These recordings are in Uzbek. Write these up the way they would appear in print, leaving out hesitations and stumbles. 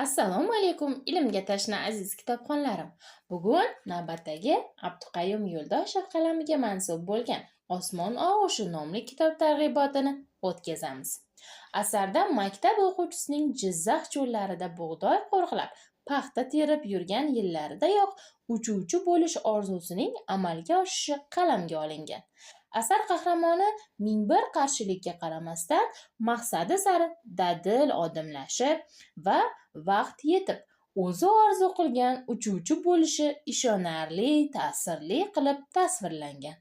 Assalomu alaykum, ilmga tashna aziz kitobxonlarim. Bugun navbatdagi Abduqayyum Yo'ldoshev qalamiga mansub bo'lgan Osmon og'ushi nomli kitob targ'ibotini o'tkazamiz. Asarda maktab o'quvchisining Jizzax cho'llarida bug'doy qo'riqlab, paxta terib yurgan yillaridayoq uchuvchi bo'lish orzusining amalga oshishi qalamga olingan. Asar qahramoni 1001 qarshilikka qaramasdan maqsadi sari dadil odimlashib va vaqt yetib o'zi orzu qilgan uchuvchi bo'lishi ishonarli, ta'sirli qilib tasvirlangan.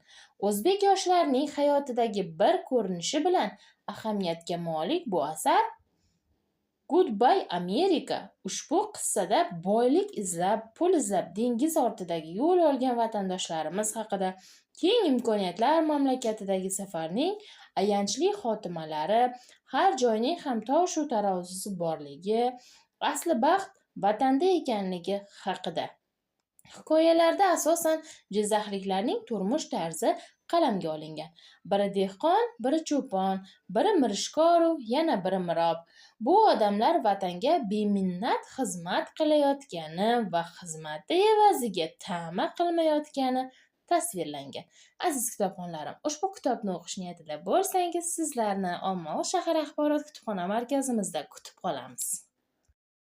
O'zbek yoshlarining hayotidagi bir ko'rinishi bilan ahamiyatga molik bu asar Goodbye America ushbu qissada boylik izlab, pul izlab dengiz ortidagi yo'l olgan vatandoshlarimiz haqida, keng imkoniyatlar mamlakatidagi safarning ayanchli xotimalari, har joyning ham toshu tarozisi borligi, asli baxt vatanda ekanligi haqida. Hikoyalarda asosan jizzaxliklarning turmush tarzi qalamga olingan. Biri dehqon, biri cho'pon, biri mirishkoru, yana biri mirob. Bu odamlar vatanga beminnat xizmat qilayotgani va xizmati evaziga ta'ma qilmayotgani tasvirlangan. Aziz kitobxonlarim, ushbu kitobni o'qish niyatida bo'lsangiz, sizlarni Olmaliq shahar axborot kutubxona markazimizda kutib qolamiz.